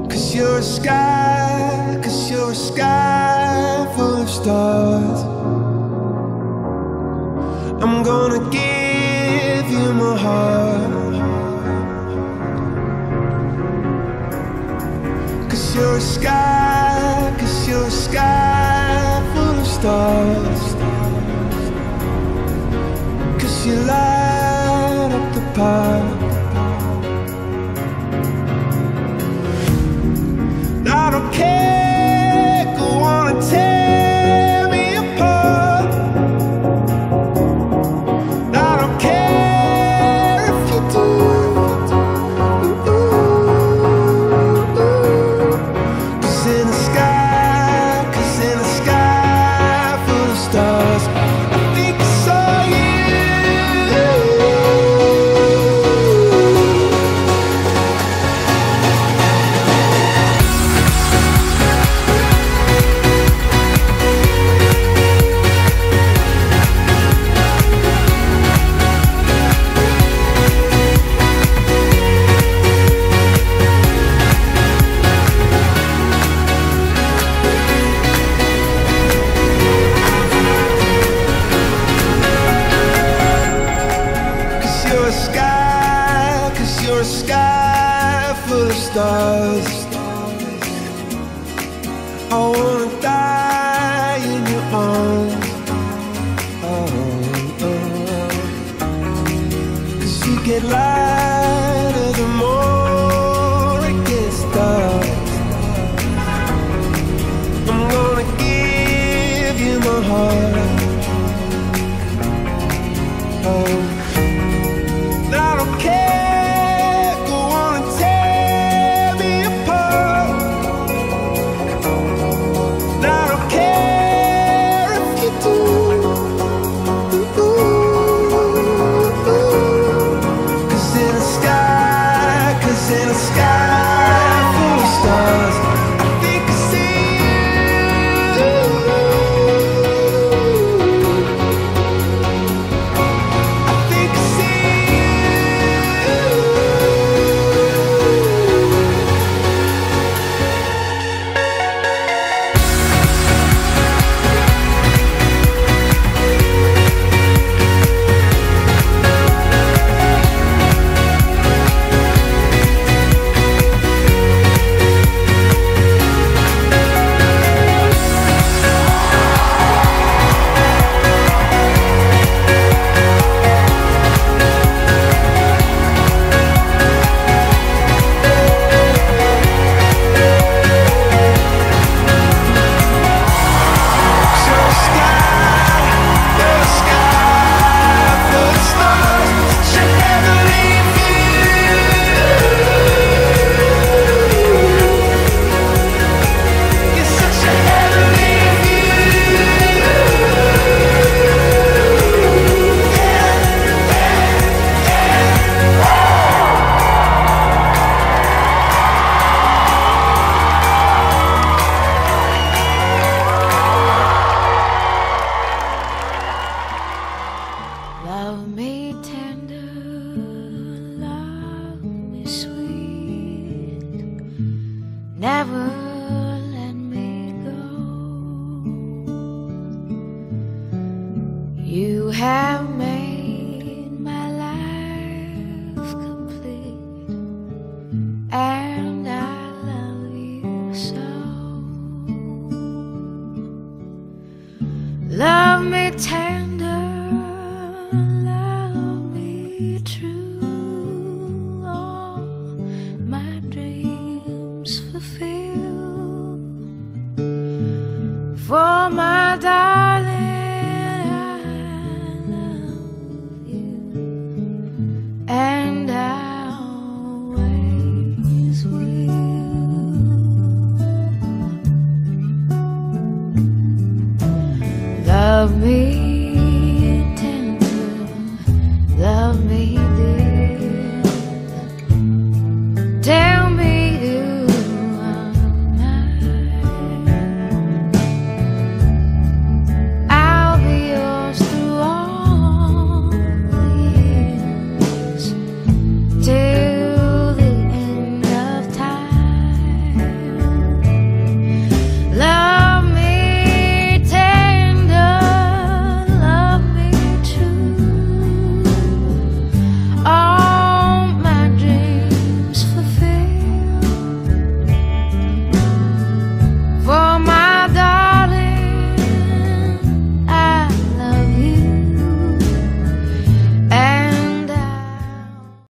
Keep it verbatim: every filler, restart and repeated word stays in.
'Cause you're a sky, 'cause you're a sky full of stars. I'm gonna give you my heart. 'Cause you're a sky, 'cause you're a sky full of stars. 'Cause you light up the path. I don't care if you wanna tear me apart. I don't care if you do. 'Cause in the sky, 'cause in the sky full of stars, I think I saw you. 'Cause you're a sky, 'cause you're a sky full of stars. I wanna die in your arms. Oh, oh, oh. 'Cause you get lighter the more it gets dark. I'm gonna give you my heart. Oh. I don't care if you wanna tear me apart. I don't care if you do. 'Cause in a sky, 'cause in a sky full of stars, I think I see you. I think I see you. That was